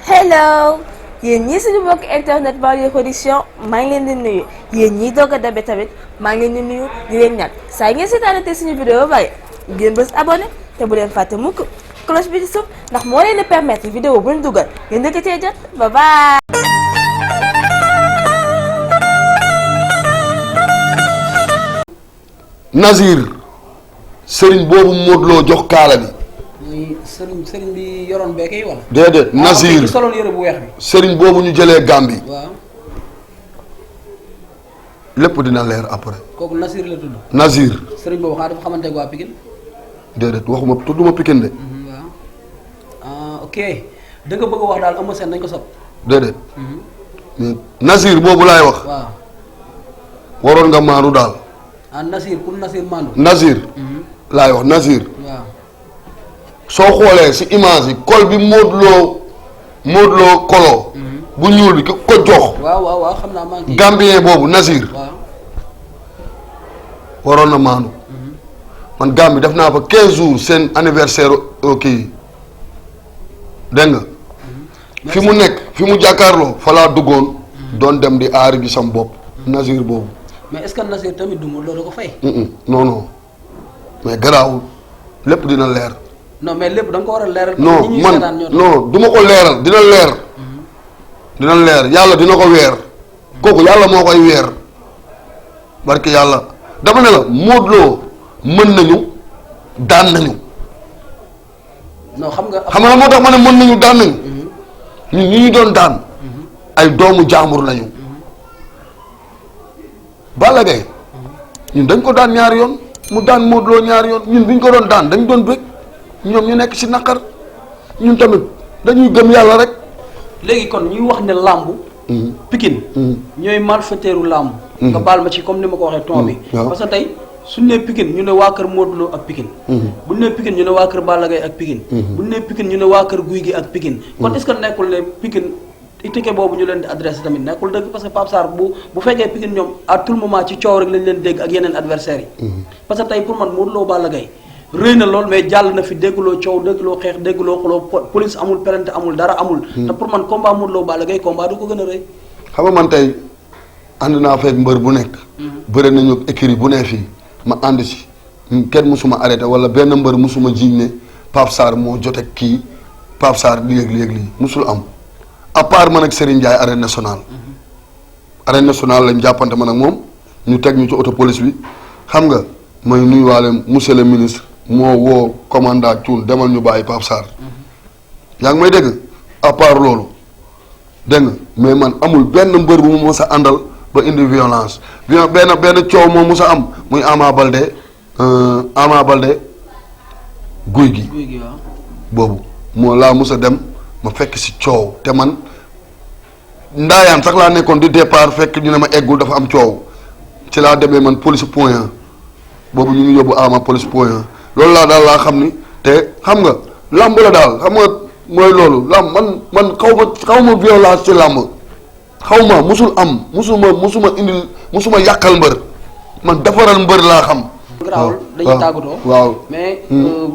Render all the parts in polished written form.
hello yéen ñii suñu mbokk internet Banlieue production maa ngi leen di nuyu yéen ñii doog a dabe tamit maa ngi leen di nuyu di leen ñaan saa ngeen seetaanate suñu vidéo ba pare ngeen bës abonné te bu leen fàtte mukk cloche bi ci suuf ndax moo leen di permettre vidéo bu ñu dugal ngeen dëkk cee jot bye bye. Nazir sëriñ boobu Modou Lo jox kaala bi. muy sëriñ bi yoroon beeke yi wala. déedéet Nazir soloon yére bu weex bi. sëriñ boobu ñu jëlee Gambie. waaw. lépp dina leer après. kooku Nazir la tudd. Nazir. sëriñ boobu xanaa dafa xamante ne waa Pikine. déedéet waxuma tudduma Pikine de. waaw ah ok da nga bëgg a wax daal Eumeu Sène dañ ko sopp. déedéet. mais Nazir boobu laay wax. waaw. waroon nga maanu daal. ah Nazir pour Nazir Mandu. Nazir. laay wax Nazir. waaw. soo xoolee si image yi col bi Modou Lo kolo. bu ñuul bi ko jox. waaw xam naa maa ngi Gambien boobu Nazir. waaw. waroon na maanu. man Gambie def naa fa 15 jours seen anniversaire kii dégg nga. fi mu nekk fi mu jàkkaarloo fa laa duggoon. doon dem di aari bi sam bopp. Nazir boobu. mais est-ce que Nazir tamit du mu loolu ko fay. non mais garaawul lépp dina leer. non mais lépp da nga ko war a leeral. non man non du ma ko leeral dina leer. dina leer yàlla dina ko weer. kooku yàlla moo koy weer. barke yàlla dama ne la Modou Lo mën nañu daan nañu. non xam nga. xam nga moo tax ma ne mën nañu daan nañu. ñun ñi ñu doon daan. ay doomu jaambur lañu. Balla Gaye ñun dañ ko daan ñaari yoon mu daan Modou Lo ñaari yoon ñun bi ñu ko doon daan dañ doon bëgg ñoom ñu nekk ci naqar ñun tamit dañuy gëm yàlla rek. léegi kon ñuy wax ne làmb. Pikine. ñooy malfaiteuru làmb. nga baal ma ci comme ni ma ko waxee ton bi. parce que tey suñu nee Pikine ñu ne waa kër Modou Lo ak Pikine. bu ñu nee Pikine ñu ne waa kër Balla Gaye ak Pikine. bu ñu nee Pikine ñu ne waa kër Guy gi ak Pikine. kon est-ce que nekkul ne Pikine itike boobu ñu leen di adressé tamit nekkul dëgg parce que Pape Sarr bu fekkee Pikine ñoom à tout le moment ci coow rek lañ leen dégg ak yeneen adversaires yi. parce que tey pour man Modou Lo Balla Gaye rëy na lool mais jàll na fi dégguloo coow dégguloo xeex dégguloo xuloo police amul plainte amul dara amul. te pour man combat Modou Lo Balla Gaye combat du ko gën a rëy. xam nga man tey ànd naa fekk mbër bu nekk. bëre nañu écurie bu ne fii ma ànd si kenn musuma arrêté wala benn mbër musuma jiiñ ne Pape Sarr moo jote kii Pape Sarr léeg-léeg musul am à part man ak Serigne Ndiaye arène nationale. arène nationale lañ jàppante man ak moom ñu teg ñu ci auto police bi xam nga may nuyuwaale monsieur le ministre moo woo commandant Thioune demal ñu bàyyi Pape Sarr. yaa ngi may dégg à part loolu dégg nga mais man amul benn mbër bu mu mës a àndal ba indi violence benn coow moo mës a am muy Ama Baldé guy gi waaw. boobu moo laa mës a dem ma fekk ci coow te man ndaayaan sax laa nekkoon di départ fekk ñu ne ma eggul dafa am coow ci laa demee man police point 1 boobu ñu ngi yóbbu Ama police point 1 loolu laa daal laa xam ni te xam nga làmb la daal xam nga mooy loolu làmb man xaw ma violence ci làmb xaw ma musul am musuma yàqal mbër man defaral mbër laa xam. garaawul dañuy tàggatoo. waaw mais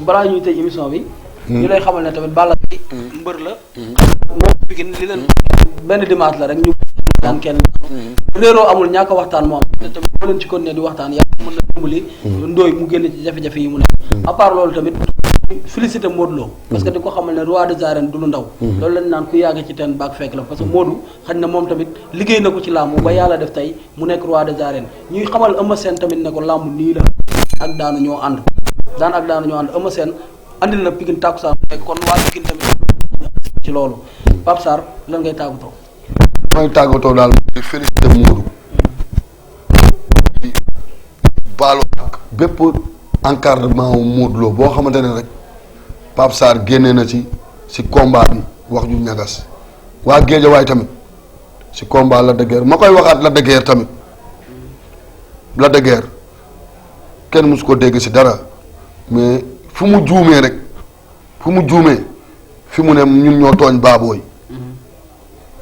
balaa ñuy tëj émission bi. ñu lay xamal ne tamit Balla Gaye mbër la. moom Pikine li leen benn dimanche la rek ñu daan kenn. réeroo amul ñàkk waxtaan moo am. te tamit boo leen ci continuer di waxtaan yàlla mën na dimbali. ndooy mu génn ci jafe-jafe yi mu nekk. à part loolu tamit félicité Modou Lo. parce que di ko xamal ne roi des arènes du lu ndaw. loolu lañ naan ku yàgg ci teen baag fekk la parce que Modou xañ na moom tamit liggéey na ko ci làmb ba yàlla def tey mu nekk roi des arènes ñuy xamal Eumeu Sène tamit ne ko làmb nii la ak daanu ñoo ànd Eumeu Sène andil na Pikine tàkkusaan kon waa Pikine tamit ci loolu Pape Sarr lan ngay tàggatoo. may tàggatoo daal di félicité Modou di baalu ak bépp encadrement wu Modou Lo boo xamante ne rek Pape Sarr génnee na ci combat bi wax ju ñagas waa Géejawaay tamit ci combat Lac de Guiers ma koy waxaat Lac de Guiers tamit Lac de Guiers kenn musu ko dégg ci dara mais fu mu juumee rek fi mu ne ñun ñoo tooñ baabooy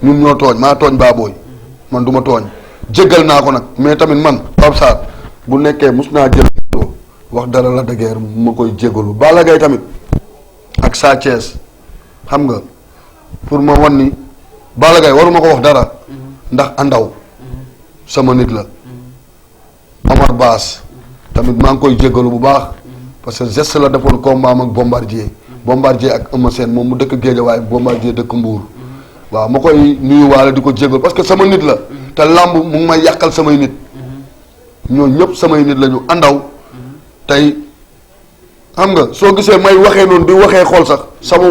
ñun ñoo tooñ maa tooñ baabooy man du ma tooñ jéggal naa ko nag mais tamit man Pape Sarr bu nekkee mus naa jël wax dara Lac de Guiers ma koy jéggalu Balla Gaye tamit ak Sa Thiès xam nga pour ma wan ni Balla Gaye waruma ko wax dara ndax andaw sama nit la Omar Baas tamit maa ngi koy jéggalu bu baax parce que geste la defoon combat am ak Bombardier ak Eumeu Sène moom mu dëkk Guédiawaye Bombardier dëkk Mbour waaw ma koy nuyuwaale di ko jéggalu parce que sama nit la te làmb mu ngi may yàqal samay nit ñooñu ñëpp samay nit la ñu andaw tey xam nga soo gisee may waxee noonu di waxee xool sax sama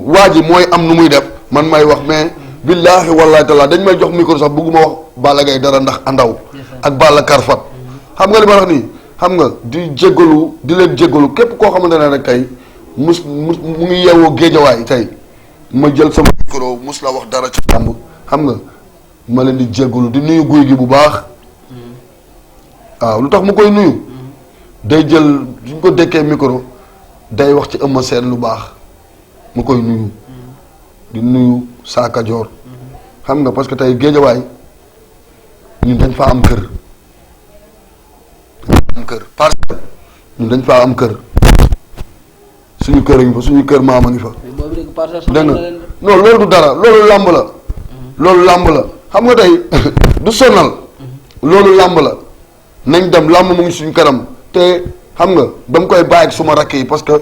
waa ji mooy am nu muy def man may wax mais billaahi wallaahi taala dañ may jox micro sax bëgguma wax Balla Gaye dara ndax andaw ak Balla Karfat xam nga li ma wax nii xam nga di jéggalu di leen jéggalu képp koo xamante ne rek tey mu ngi yeewoo Géejawaay tey ma jël sama micro mus la wax dara ci làmb xam nga ma leen di jéggalu di nuyu guy gi bu baax waaw lu tax mu koy nuyu day jël suñ ko dekkee micro day wax ci Eumeu Sène lu baax mu koy nuyu di nuyu Saa Kajoor xam nga parce que tey Géejawaay ñun dañ faa am kër parcelle ñun dañ faa am kër suñu kër a ngi fa suñu kër maam a ngi fa dégg nga non loolu du dara loolu làmb la loolu làmb la xam nga tey du sonal loolu làmb la nañ dem làmb mu ngi suñu kanam te xam nga dama koy bàyyi ak suma rakk yi parce que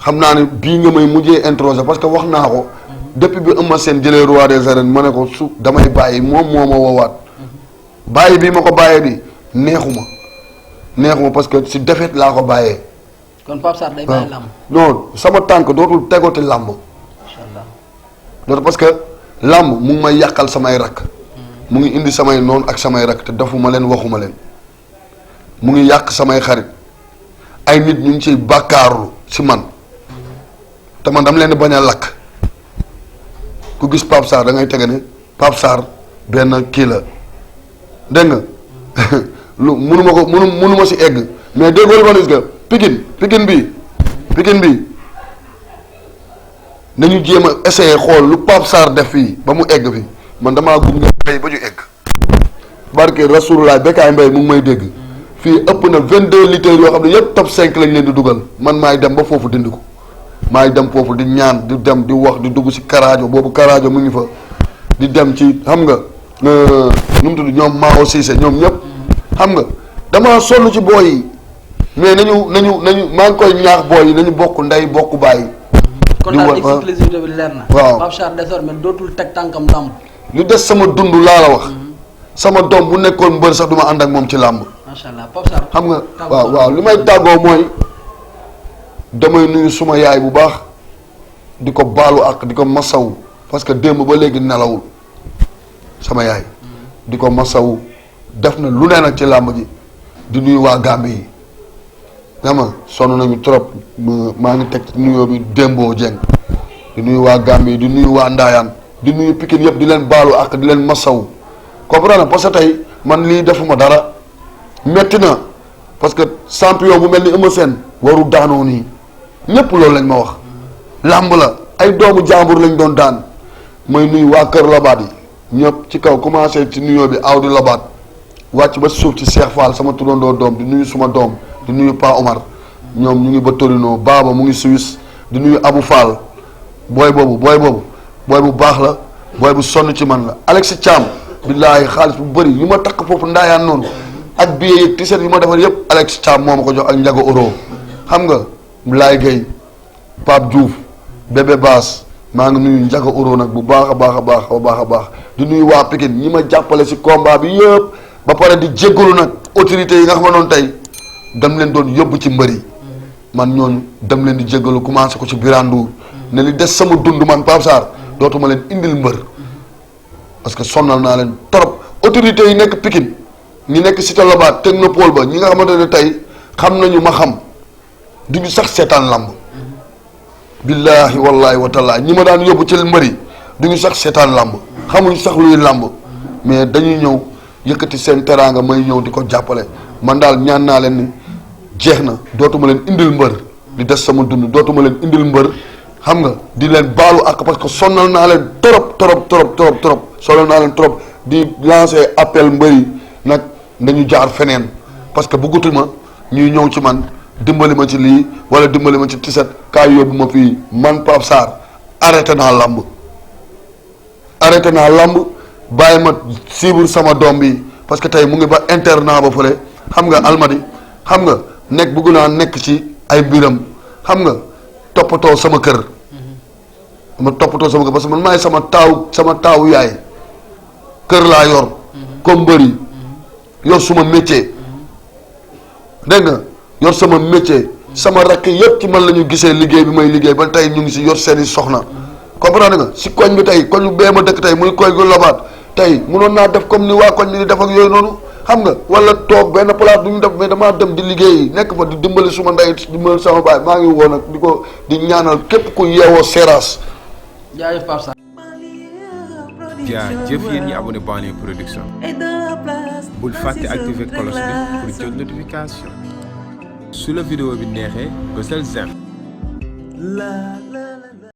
xam naa ne bii nga may mujjee introsé parce que wax naa ko depuis bi Eumeu Sène jëlee roi des arènes ma ne ko su damay bàyyi moom moo ma woowaat bàyyi bii ma ko bàyyee bi neexuma parce que si défaite laa ko bàyyee. kon Pape Sarr day bàyyi làmb. non sama tànk dootul tegooti làmb. incha allah loolu parce que làmb mu ngi may yàqal samay rakk. mu ngi indi samay noon ak samay rakk te defuma leen waxuma leen mu ngi yàq samay xarit ay nit ñu ngi ciy bàkkaarlu si man te man dama leen bañ a lakk ku gis Pape Sarr da ngay tege ne Pape Sarr benn kii la dégg nga lu munuma si egg mais déggoo li ma gis nga Pikine bii nañu jéem a essayer xool lu Pape Sarr def fii ba mu egg fi man damaa gunge tey ba ñu egg barke Rasulullah Bécaye Mbaye mu ngi may dégg fii ëpp na 22 litres yoo xam ne yëpp top 5 lañ leen di dugal man maay dem ba foofu dindi ko maay dem foofu di ñaan di dem di wax di dugg si karaajo boobu karaajo mu ngi fa di dem ci xam nga nu mu tudd ñoom Mao Cissé ñoom ñëpp xam nga dama sonn ci booy yi mais nañu maa ngi koy ñaax booy yi nañu bokk ndey bokk bàyyi. kon daal exclusivité bi leer na. waaw Pape Sarr désormais dootul teg tànkam làmb. li des sama dund laa la wax. sama doom bu nekkoon mbër sax duma ànd ak moom ci làmb. macha allah Pape Sarr xam nga waaw li may tàggoo mooy damay nuyu suma yaay bu baax di ko baalu ak di ko masawu parce que démb ba léegi nelawul sama yaay. di ko masawu def na lu ne nag ci làmb ji di nuyu waa Gambie yi xam nga sonn nañu trop maa ngi teg nuyoo bi Dembo Dieng di nuyu waa Gambie yi di nuyu waa Ndaayaan di nuyu Pikine yëpp di leen baalu ak di leen masawu comprendre parce que tey man lii defuma dara metti na parce que champion bu mel ni Eumeu Sène waru daanoo nii ñépp loolu lañ ma wax làmb la ay doomu jàmbur lañ doon daan may nuyu waa Kër Lobaat yi ñëpp ci kaw commencé ci nuyoo bi aw di Lobaat wàcc ba suuf ci Cheikh Fall sama turandoo doom di nuyu suma doom di nuyu Pa Omar ñoom ñu ngi ba Torino Baba mu ngi Suisse di nuyu Abou Fall booy bu baax la booy bu sonn ci man la Alex Thiam billaahi xaalis bu bëri yu ma takk foofu ndaayaan noonu ak billet yi t-shirt yu ma defar yëpp Alex Thiam moo ma ko jox ak Ndiago Euro xam nga Laye Gueye Pape Diouf Bébé Baas maa ngi nuyu Ndiago Euro nag bu baax a baax di nuyu waa Pikine ñi ma jàppale si combat bi yëpp ba pare di jéggalu nag autorités yi nga xam ne noonu tey dem leen doon yóbbu ci mbër yi man ñooñu dem leen di jéggalu commencé ko ci Birandour ne li des sama dund man Pape Sarr dootuma leen indil mbër parce que sonnal naa leen trop autorités yi nekk Pikine ñi nekk Cité Lobaat Technopole ba ñi nga xamante ne tey xam nañu ma xam duñu sax seetaan lamb billaahi wallaahi wa taala ñi ma daan yóbbu ci mbër yi duñu sax seetaan lamb xamuñu sax luy lamb mais dañuy ñëw yëkkati seen teraanga may ñëw di ko jàppale man daal ñaan naa leen ni jeex na dootuma leen indil mbër di des sama dund dootuma leen indil mbër xam nga di leen baalu ak parce que sonnal naa leen trop sonal naa leen trop di lancer appel mbër yi nag nañu jaar feneen parce que bëggatuma ñuy ñëw ci man dimbali ma ci lii wala dimbali ma ci tiset kaay yóbbu ma fii man Pape Sarr arrêté naa làmb arrêté naa lamb bàyyi ma suivre sama doom bi parce que tey mu ngi ba internat ba fële xam nga almadi xam nga nekk bëgg naa nekk ci ay mbiram xam nga toppatoo sama kër. ma toppatoo sama kër parce que man maay sama taawu yaay kër laa yor. comme mbëri yor suma métier. dégg nga yor sama métier sama rakk yëpp ci man la ñu gisee liggéey bi may liggéey ba tey ñu ngi si yor seeni soxna. comprendre nga si koñ bi tey koñ bee ma dëkk tey muy koñ gu lobaat tey munoon naa def comme ni waa koñ bi di def ak yooyu noonu xam nga wala toog benn place du ñu def mais damaa dem di liggéey nekk fa di dimbali suma ndey dimbali sama baay maa ngi woo nag di ñaanal képp ku yeewoo Seras. jaajëf Pape Sarr. jaajëf yéen ñi abonné Banlieue production bul fàtte activer cloche bi pour jot notification su la vidéo bi neexee bësal j'aime